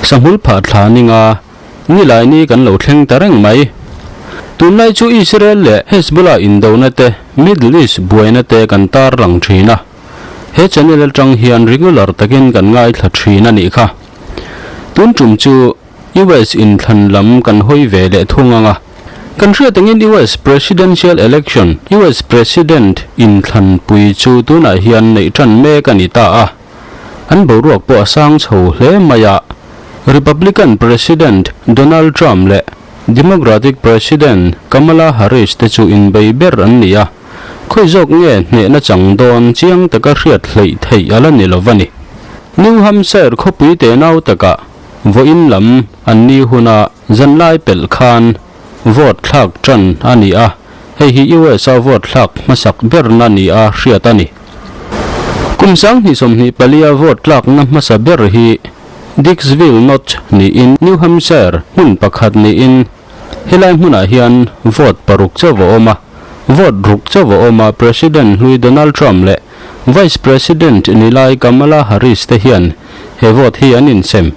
Sahmul phah thla ninga nilai ni kan lo thleng ta reng mai. Tunlai chu Israel leh Hezbollah indona te, Middle East buaina te kan tarlang thin a. He channel atang hian regular takin kan ngaithla thin a nih kha. Tun tum chu US inthlan lam kan hawi ve leh thung ang a. Kan hriat angin US Presidential Election, US President inthlan pui chu tunah hian neih tan mek a ni ta a. An boruak pawh a sang chho hle mai a. Republican President Donald Trump leh Democratic President Kamala Harris te chu inbei ber an ni a. Khawi zawk nge hnehna chang dawn chiang taka hriat hleih theih a la ni lo va ni. New Hampshire khawpui tenau takah vawiin lam an ni huna zanlai pelh khan vote thlak tan a ni a, hei hi US-a vote thlak hmasak berna nia hriat a ni. Kum 2024-a vote tlakna hmasa ber hi Dixville Notch niin New Hampshire hmun pakhat niin Helai hmunah hian vote paruk chauh a awm a, vote ruk chauh a awm a, President hlui Donald Trump leh Vice President ni lai Kamala Harris te hian he vote hi an insem.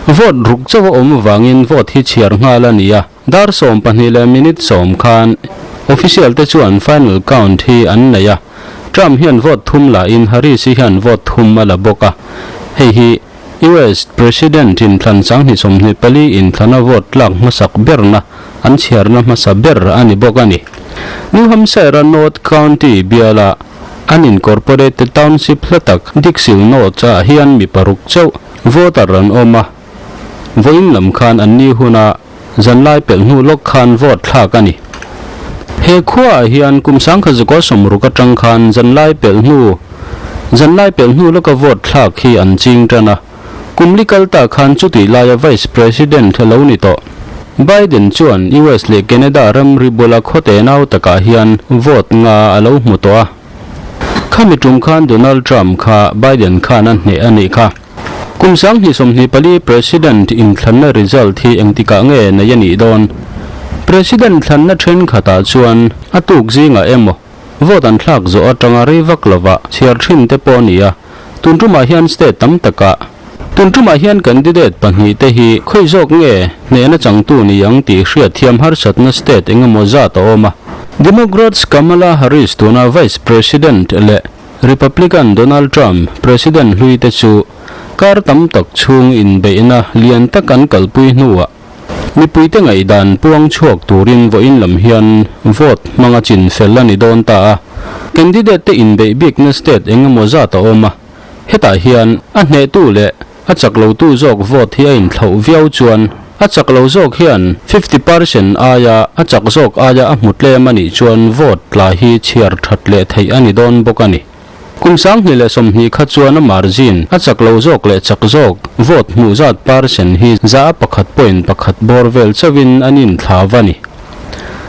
Vote ruk chauh a awm avangin vote hi chhiar nghal a ni a, dar 12 leh minute 10 khan official te chuan final count hi an nei a, Trump hian vote thum lahin Harris hi hian vote thum a la bawk a, hei hi US President in thlan 2024 in thlana vote tlak hmasak berna an chhiarna hmasa ber a ni bawk a ni. New Hampshire-a North County biala unincorporated township hla tak Dixville Notch-ah hian mi paruk chauh voter an awm a, vawiin lam khan an ni huna zanlai pelh hnu lawk khan vote thlak a ni. He khuaah hian kum 1960 atang khan zanlai pelh hnu zanlai pelh hnu lawka vote thlak hi an ching tan a, kum li kal ta khan chutih laia Vice President lo ni tawh. Biden chuan US leh Canada ramri bula khawte nau takah hian vote nga a lo hmu tawh a. Khami tum khan Donald Trump kha Biden khan a hneh a nih kha. Kum 2024 President inthlanna result hi engtikah nge nei a nih dawn? President thlanna thenkhatah chuan a tuk zingah emaw vote an thlak zawh atanga rei vak lova chhiar thin te pawh a ni a, tun tumah hian state tam takah tun tumah hian candidate pahnih te hi khawi zawk nge hnehna changtu ni ang tih hriat thiam harsatna state engemaw zat a awm a. Democrats Kamala Harris tuna Vice President leh Republican Donald Trump President hlui te chu kar tam tak chhung inbeihna lian tak an kalpui hnuah mipuite ngaihdan puang chhuak turin vawiin lam hian vote hmanga chin fel a ni dawn ta a. Candidate te inbeih bikna state engemaw zat a awm a, hetah hian a hnehtu leh a chak lotu zawk vote hi a inthlauh viau chuan a chak lo zawk hian 50% aia a chak zawk aia a hmu tlem a nih chuan vote tla hi chhiar that leh theih a ni dawn bawk a ni. Kum 2020 kha chuan a margin a chak lo zawk leh chak zawk vote hmuh zat percent hi za 1.1 bawr vel chauhin an inthla va ni.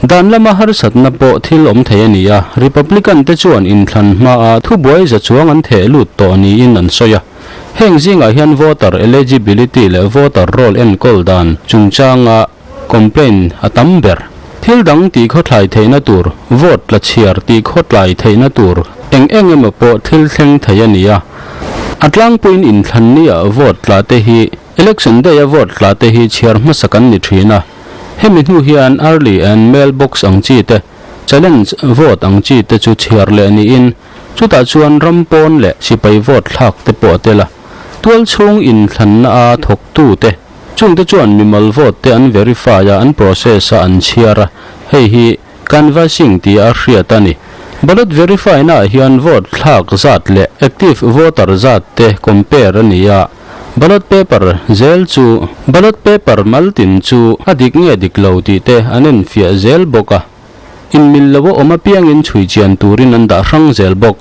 Dan lama harsatna pawh thil awm thei a ni a, Republican te chuan inthlan hmaa thubuai za chuang an theh lut tawh niin an sawi a. Heng zingah hian voter eligibility leh voter roll enkawl dan chungchanga complaint a tam ber. Thil dang tih khawthlai theihna tur, vote tla chhiar tih khawtlai theihna tur eng eng emaw pawh thil thleng thei a ni a. A tlangpuiin inthlan nia vote tla te hi election day-a vote tla te hi chhiar hmasak an ni thin a. Hemi hnu hian early and mailbox ang chi te, challenge vote ang chi te chu chhiar leh niin chutah chuan ram pawn leh sipai vote thlak te pawh a tel a. Tual chhung inthlanna a thawktu te chungte chuan mimal vote te an verify a, an process a, an chhiar a, hei hi canvassing tia a hriat a ni. Ballot verify naah hian vote thlak zat leh active voter zat te compare a ni a, ballot paper zel chu ballot paper maltin chu a dik nge dik lo tih te an enfiah zel bawk a. Inmil lo a awm apiangin chhui chian turin an dah hrang zel bawk.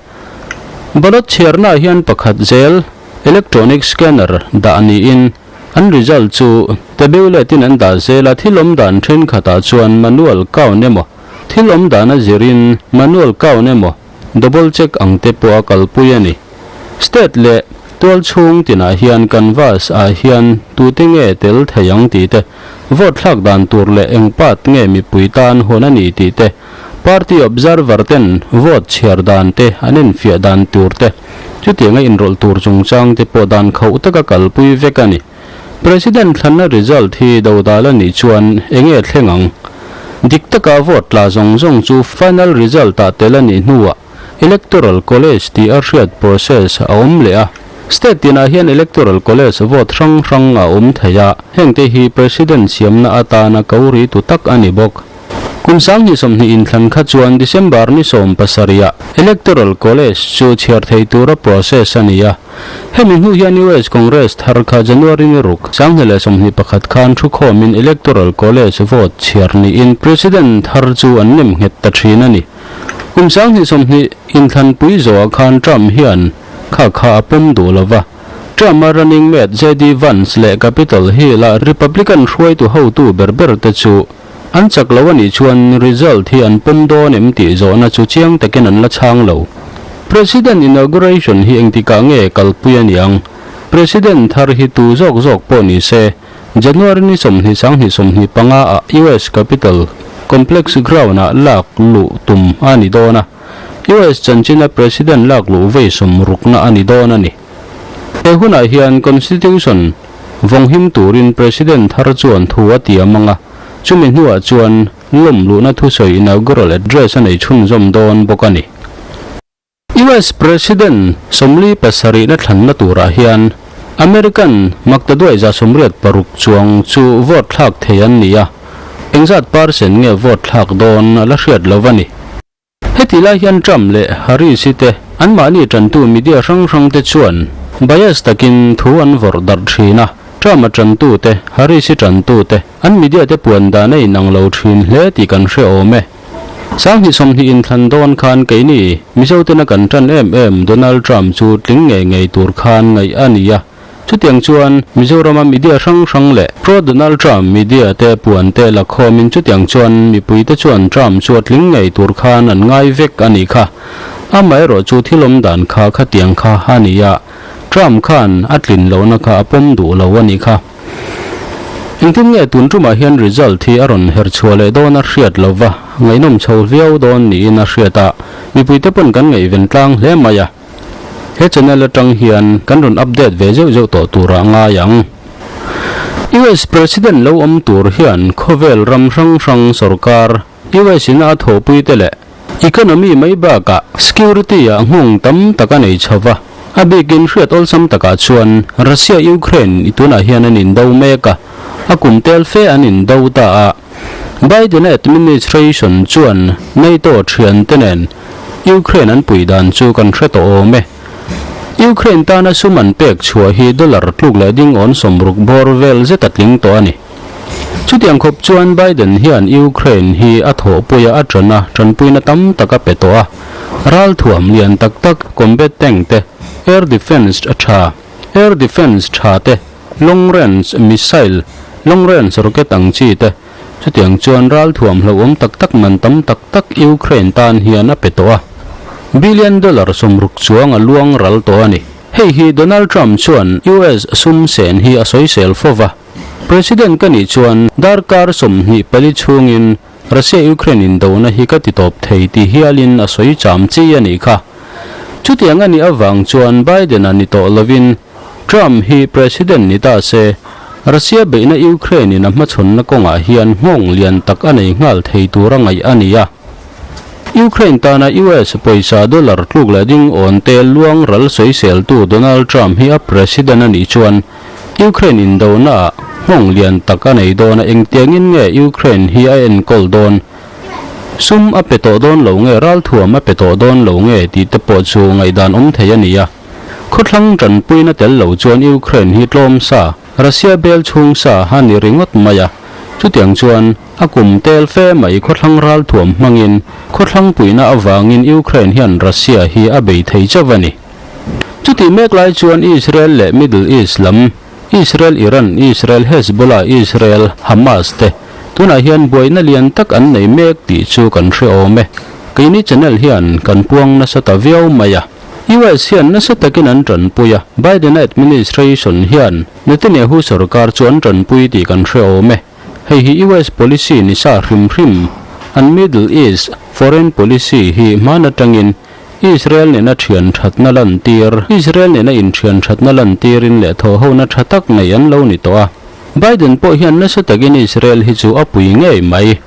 Ballot chhiarnaah hian pakhat zel electronic scanner dah niin an result chu tabulate-in an dah zel a, thil awm dan thenkhatah chuan manual count emaw thil awm dan a zirin manual count emaw double check ang te pawh a kalpui a ni. State leh tual chhung tinah hian canvas ah hian tute nge tel thei ang tih te, vote thlak dan tur leh eng part nge mipui tan hawn a ni tih te, party observer ten vote chhiar dan te an enfiah dan tur te, chutianga inrawlh tur chungchang te pawh dan khauh taka kalpui vek a ni. President thlanna result hi dodal a nih chuan enge thleng ang? Dik taka vote tla zawng zawng chu final result ah tel a nih hnuah Electoral College tih a hriat process a awm leh a. State tinah hian Electoral College vote hrang hrang a awm thei a, hengte hi President siamna atana ko ri tu tak a ni bawk. Kum 2020 inthlan kha chuan December ni 17 ah Electoral College chu chhiar thei tura process a ni a. Hemi hnu hian US Congress thar kha January ni ruk, 2021 khan thukhawmin Electoral College vote chhiar niin President thar chu an nem nghet ta thin a ni. Kum 2020 inthlanpui zawhah khan Trump hian kha kha a pawm duh lova. Trump a running mate JD Vance leh Capitol Hill a Republican hruaitu hotu ber ber te chu an chak lo a nih chuan result hi an pawm dawn em tih zawhna chu chiang takin an la chhang lo. President inauguration hi engtikah nge kalpui a niang? President thar hi tu zawk zawk pawh ni se, January ni 20 2025 ah US Capitol Complex ground ah lak luh tum a ni dawn a, US chanchina President lak luh vei sawmrukna a ni dawn a ni. He hunah hian Constitution vawnghim turin President thar chuan thu a tiam ang a, chumi hnuah chuan lawm luhna thusawi inaugural address a nei chhunzawm dawn bawk a ni. US President 47 na thlanna turah hian American maktaduai 86 chuang chu vote thlak thei an ni a, engzat percent nge vote thlak dawn a la hriat lo a ni. Heti lai hian Trump leh Harris te anmahni tantu media hrang hrang te chuan bias takin thu an vawrh darh thin a, Trump a tantu te, Harris i tantu te, an media te puan dan a inang lo thin hle tih kan hre awm e. 2020 inthlan dawn khan keini Mizo tena kan tan em em Donald Trump chu tling ngei ngei tur khan ngaih a ni a. Chutiang chuan Mizorama media hrang hrang leh pro Donald Trump media te puan te la khawmin chutiang chuan mipui te chuan Trump chu a tling ngei tur khan an ngai vek a nih kha. Amaherawh chu thil awm dan kha khatiang kha a ni a, Trump khan a tlin lohna kha a pawm duh lo a nih kha. Engtin nge tun tumah hian result hi a rawn her chhuah leh dawn a hriat lova, ngaihnawm chho viau dawn niin a hriat a, mipui te pawn kan ngaihven tlang hle mai a. He channel atang hian kan rawn update ve zeuh zeuh tawh turah ngai ang. US President lo awm tur hian khawvel ram hrang hrang sorkar, US in a thawhpui te leh economy mai bakah security ah nghawng tam tak a nei chho va. A bikin hriat awlsam takah chuan Russia Ukraine i tunah hian an indo mek a, a kum tel fe an indo ta a. Biden administration chuan NATO thian te nen Ukraine an pui dan chu kan hre tawh awm e. Ukraine tana sum an pek chhuah hi dollar tluk leh ding awn 60 bawr vel zet a tling tawh a ni. Chutiang khawp chuan Biden hian Ukraine hi a thawhpuia a tana tanpuina tam tak a pe tawh a. Ral thuam lian tak tak combat tank te, air defense tha, air defense tha te, long range missile, long range rocket ang chi te. Chutiang chuan ral thuam hlauhawm tak tak man tam tak tak Ukraine tan hian a pe tawh a. Billion dollar 60 chuang a luang ral tawh a ni. Hei hi Donald Trump chuan US sum sen hi a sawisel fova. President ka nih chuan darkar 24 chhungin Russia Ukraine indona hi ka ti tawp thei ti hialin a sawi cham chi a nih kha. Chutiang a nih awang chuan Biden a ni tawh lovin Trump hi President ni ta se, Russia beihna Ukraine in a hmachhawnna kawngah hian nghawng lian tak a nei nghal thei tur a ngaih a ni a. Ukraine tana US pawisa dollar tluk leh ding awn te luang ral sawiseltu Donald Trump hi a President a nih chuan Ukraine indona ah nghawng lian tak a nei dawn a, engtiangin nge Ukraine hi a enkawl dawn? Sum a pe tawh dawn lo nge ral thuam a pe tawh dawn lo nge tih te pawh chu ngaihdan awm thei a ni a. Khawthlang tanpuina tel lo chuan Ukraine hi tlawm sa, Russia bel chhung sa a ni ringawt mai a. Chutiang chuan a kum tel fe mai khawthlang ral thuam hmangin khawthlang puina awangin Ukraine hian Russia hi a bei thei chauh a ni. Chuti mek lai chuan Israel leh Middle East lam, Israel Iran, Israel Hezbollah, Israel Hamas te tunah hian buaina lian tak an nei mek tih chu kan hre awm e. Keini channel hian kan puang nasa ta viau mai a. US hian nasa takin an tanpui a, Biden administration hian Netanyahu sarkar chu an tanpui tih kan hre awm e. Hei hi US policy ni sa hrim hrim an Middle East foreign policy hi hman atangin Israel nena thian thatna lantir, Israel nena inthian thatna lantirin leh thawhhona tha tak nei an lo ni tawh a. Biden pawh hian nasa takin Israel hi chu a pui ngei mai.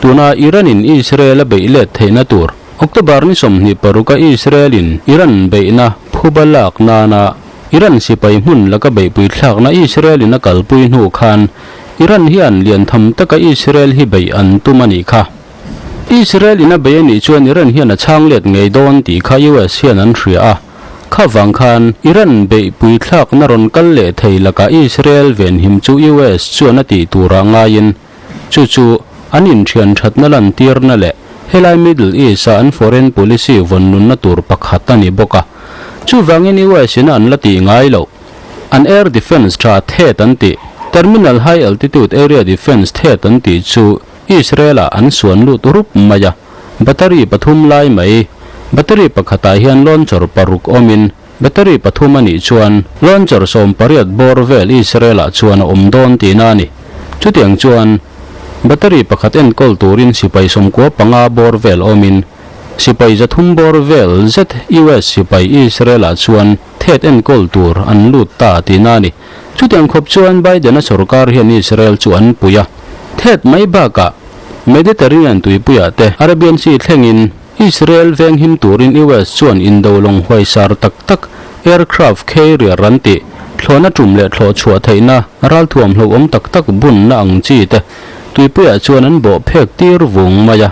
Tuna Iran-in Israel a beih let theihna tur, October ni 26 a Israel-in Iran beihna phuba lak nana Iran sipai hmun laka beihpui thlakna Israel-in a kalpui hnu khan Iran hian lian tham taka Israel hi beih an tum a nih kha. Israel-in a bei a nih chuan Iran hian a chhang let ngei dawn tih kha US hian an hria a. Kha vang khan Iran beihpui thlakna rawn kal leh thei lakah Israel venhim chu US chuan a tih turah ngaiin Chu chu an inthian thatna lantirna leh helai Middle East-a an foreign policy vawn nunna tur pakhat a ni bawk a. Chuvangin US in a an la tih ngai loh. An air defence tha thet an tih, Terminal High Altitude Area Defence thet an tih chu Israel-ah an suan lut rup mai a. Battery pathum lai mai. Battery pakhatah hian launcher paruk awmin Battery pathum a nih chuan launcher 18 bawr vel Israel-ah chuan a awm dawn tihna a ni. Chutiang chuan battery pakhat enkawl turin sipai 95 bawr vel awmin sipai 300 bawr vel zet US sipai Israel-ah chuan thet enkawl tur an lut ta tihna a ni. Chutiang khawp chuan Biden-a sorkar hian Israel chu an pui a. Thet mai bakah Mediterranean tuipuiah te Arabian Sea thlengin Israel venghim turin US chuan indo lawng huaisar tak tak aircraft carrier an tih, thlawhna tum leh thlawh chhuah theihna ralthuam hlauhawm tak tak bunna ang chi te tuipuiah chuan an bawh phek tir vung mai a.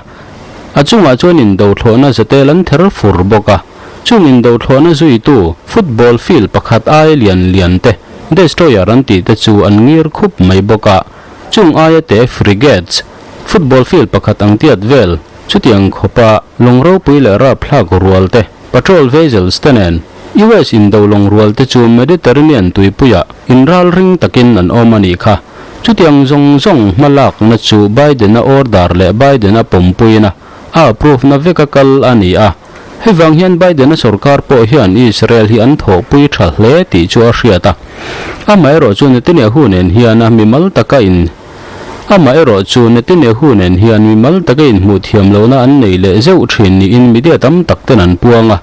A chungah chuan indo thlawhna zatel an ther fur bawk a. Chung indo thlawhna zuitu football field pakhat ai lian lian te destroyer an tih te chu an ngir khup mai bawk a. Chung aia te frigates, football field pakhat ang tiat vel, Chutiang khawpa lawng ropui leh rapthlak rual te, patrol vessels te nen US indo lawng rual te chu Mediterranean tuipuiah inral ring takin an awm a nih kha. Chutiang zawng zawng hmalakna chu Biden-a order leh Biden-a pawmpuina a approve-na veka kal a ni a. Hei vang hian Biden-a sorkar pawh hian Israel hi an thawhpui tha hle tih chu a hriat a. Amaherawhchu Netanyahu nen hian a mimal taka in Amaherawh chu Netanyahu nen hian mimal taka inhmuh thiam lohna an nei leh zeuh thin niin media tam tak ten an puang a,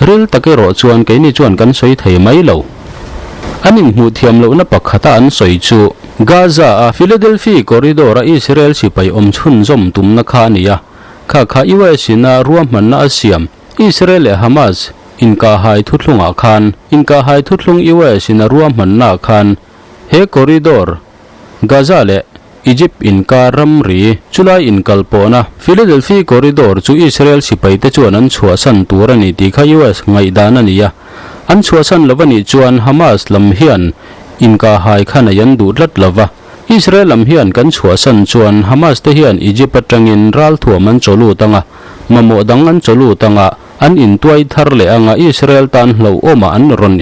ril tak erawh chuan keini chuan kan sawi thei mai lo. An inhmuh thiam lohna pakhata an sawi chu Gaza-a Philadelphi Corridor-a Israel sipai awm chhunzawm tumna kha a ni a, kha kha US in-a ruahmanna a siam Israel leh Hamas inkahhai thuthlungah khan inkahhai thuthlung US in a ruahmannaah khan he corridor Gaza leh Egypt inkar ramri chulai inkalpawhna Philadelphi Corridor chu Israel sipaite chuan an chhuahsan tur a ni tih kha US ngaihdan a ni a. An chhuahsan lo a nih chuan Hamas lam hian inkahhai kha nei an duh tlat lo va. Israel lam hian kan chhuahsan chuan Hamas te hian Egypt atangin ralthuam an chaw lut ang a, mamawh dang an chaw lut ang a, an intuai thar leh ang a Israel tan hlauhawmah an rawn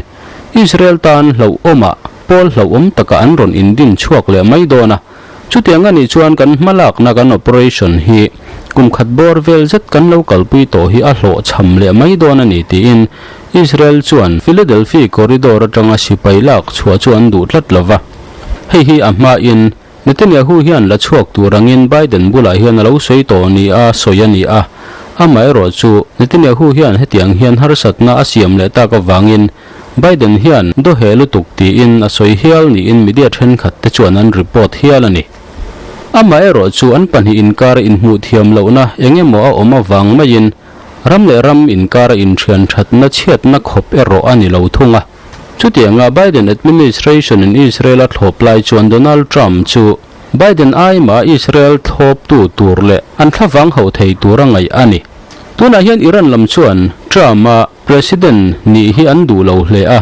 Israel tan hlauhawmah pawl hlauhawm taka an rawn indin chhuak leh mai dawn a. Chutiang a nih chuan kan hmalakna kan operation hi kum khat bawr vel zet kan lo kalpui tawh hi a hlawhchham leh mai dawn a ni tiin Israel chuan Philadelphi corridor atanga sipai lak chhuah chu an duh tlat lova. Hei hi a hmain Netanyahu hian la chhuak tur angin Biden bulah hian a lo sawi tawh ni a sawi a ni a. Amaherawh chu Netanyahu hian hetiang hian harsatna a siam leh tak avangin Biden hian dawheh lutuk tiin a sawi hial niin media thenkhat te chuan an report hial a ni. Amaherawh chu an pahnih inkar inhmuh thiam lohna eng emaw a awm avang maiin ram leh ram inkara inthian thatna chhiatna khawp erawh a ni lo thung a. Chutianga Biden administration in Israel a thlawp lai chuan Donald Trump chu Biden aima Israel thlawptu tur leh an thlavang hauh thei tur a ngaih a ni. Tunah hian Iran lam chuan Trump-a President nih hi an duh lo hle a,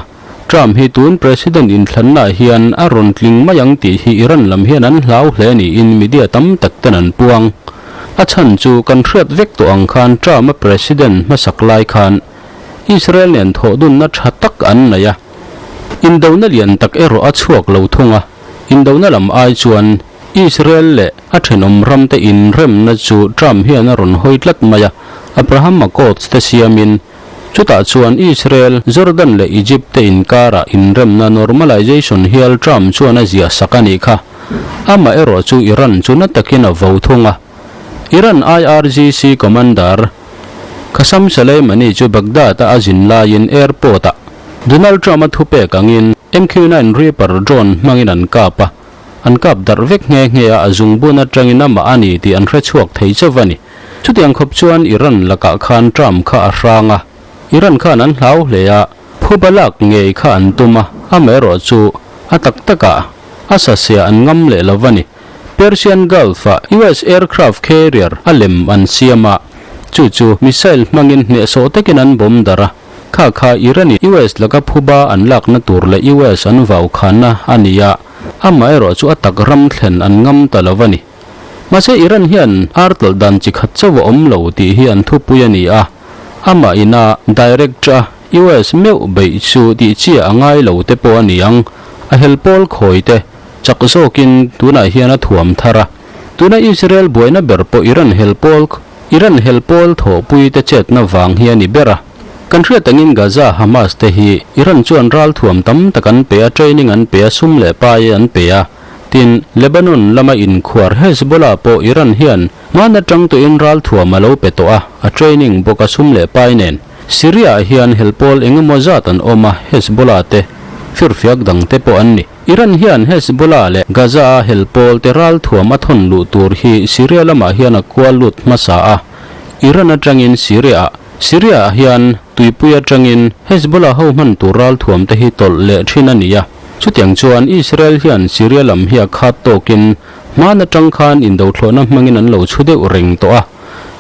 Trump hi tun President inthlannaah hian a rawn tling mai ang tih hi Iran lam hian an hlau hle niin media tam tak ten an puang. A chhan chu kan hriat vek tawh ang khan Trump-a President hmasak lai khan Israel nen thawhdunna tha tak an nei a, indona lian tak erawh a chhuak lo thung a, indona lam ai chuan Israel leh a thenawm ramte inremna chu Trump hian a rawn hawi tlat mai a, Abraham Accords te siamin chutah chuan Israel, Jordan leh Egypt te inkarah inremna normalization hial Trump chuan a ziah sak a nih kha. Amah erawh chu Iran chu na takin a vo thung a. Iran IRGC commander. Qasem Soleimani chu Baghdad-a a zin laiin airport-ah Donald Trump-a thupek angin MQ-9 Reaper drone hmangin an kap a, an kap darh vek nghe nghe a, a zungbun atangin amah a ni tih an hre chhuak thei chauh a ni. Chutiang khawp chuan Iran lakah khan Trump kha a hrang a, Iran khan an hlau hle a, phuba lak ngei kha an tum a, amaherawh chu a tak takah a sasia an ngam leh lo a ni. Persian Gulf-ah US aircraft carrier a lem an siam a, chu chu missile hmangin hnehsawh takin an bomb darh a, kha kha Iran-in US laka phuba an lakna tur leh US an vau khanna a ni a, amaherawh chu a tak ram thlen an ngam ta lo a ni. Mahse Iran hian ar tlawlh dan chi khat chauh a awm lo tih hi an thupui a ni a, amah ina direct a US meuh beih chu tih chiah a ngai lo te pawh a ni ang, a hel pawl khawi te chak zawkin tunah hian a thuam thar a. Tuna Israel buaina ber pawh Iran hel pawl Iran hel pawl thawhpui te chetna vang hi a ni ber a. Kan hriat angin Gaza Hamas te hi Iran chuan ral thuam tam tak an pe a, training an pe a, sum leh pai an pe a. Tin, Lebanon lama inkhuar Hezbollah pawh Iran hian hmaan atang tawhin ralthuam a lo pe tawh a, a training bawk a sum leh pai nen. Syria-ah hian helpawl eng emaw zat an awm a, Hezbollah te, firfiak dang te pawh an ni. Iran hian Hezbollah leh Gaza-a helpawl te ralthuam a thawn luh tur hi Syria lamah hian a kual lut hmasa a, Iran atangin Syria-ah, Syria-ah hian tuipui atangin Hezbollah ho hman tur ralthuam te hi tawlh leh thin a ni a. Chutiang chuan Israel hian Syria lam hi a khat tawkin hmaan atang khan indothlawhna hmangin an lo chhu deuh reng tawh a.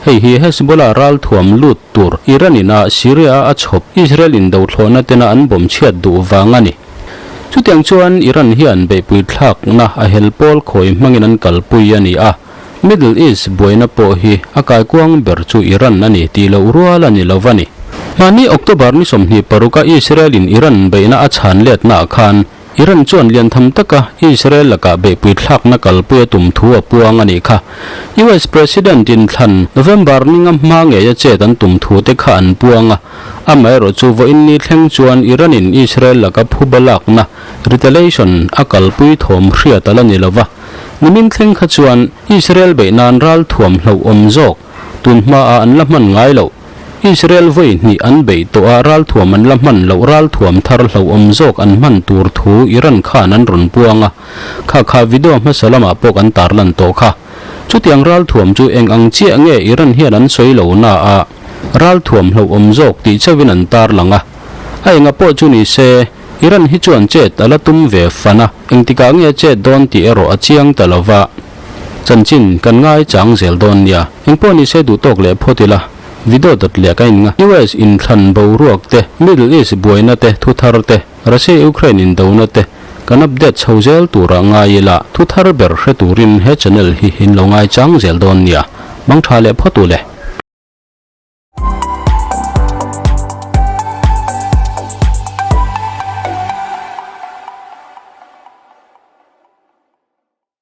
Hei hi Hezbollah ralthuam lut tur Iran ina Syria-a a chhawp Israel indothlawhna tena an bawm chhiat duh vang a ni. Chutiang chuan Iran hian beihpui thlakna a hel pawl khawi hmangin an kalpui a ni a. Middle East buaina pawh hi a kaikuang ber chu Iran a ni tih loh rual a ni lo va ni. Mahni October ni 26 a Israel in Iran beihna a chhan letnaah khan Iran chuan lian tham taka Israel lakah beihpui thlakna kalpui a tum thu a puang a nih kha. US President in thlan November ninga hma ngei a chet an tum thu te kha an puang a. Amaherawh chu vawiin ni thleng chuan Iran in Israel laka phuba lakna, retaliation, a kalpui thawm hriat a la ni lo va. Nimin thleng kha chuan Israel beih nan ral thuam hlauhawm zawk tun hmaah an la hman ngai loh. Israel vawi hnih an beih tawh a ral thuam an la hman loh ral thuam thar hlauhawm zawk an hman tur thu Iran khan an rawn puang a. Kha kha video hmasa lamah pawh kan tarlan tawh kha. Chutiang ral thuam chu eng ang chiah nge Iran hian an sawi lo na a ral thuam hlauhawm zawk tih chauhin an tarlang a. A enga pawh chu ni se. Iran hi chuan chet a la tum ve fan a, engtikah nge chet dawn tih erawh a chiang ta lo va. Chanchin kan ngai chang zel dawn nia. Engpawh ni se duh tawk leh phawt ila, video dawt leh ka in nga. US inthlan boruak te, Middle East buaina te, thu thar te, Russia-Ukraine indona te kan update chho zel turah ngai ila, thu thar ber hre turin he channel hi in lo ngai chang zel dawn nia. Mangtha leh phawt u le.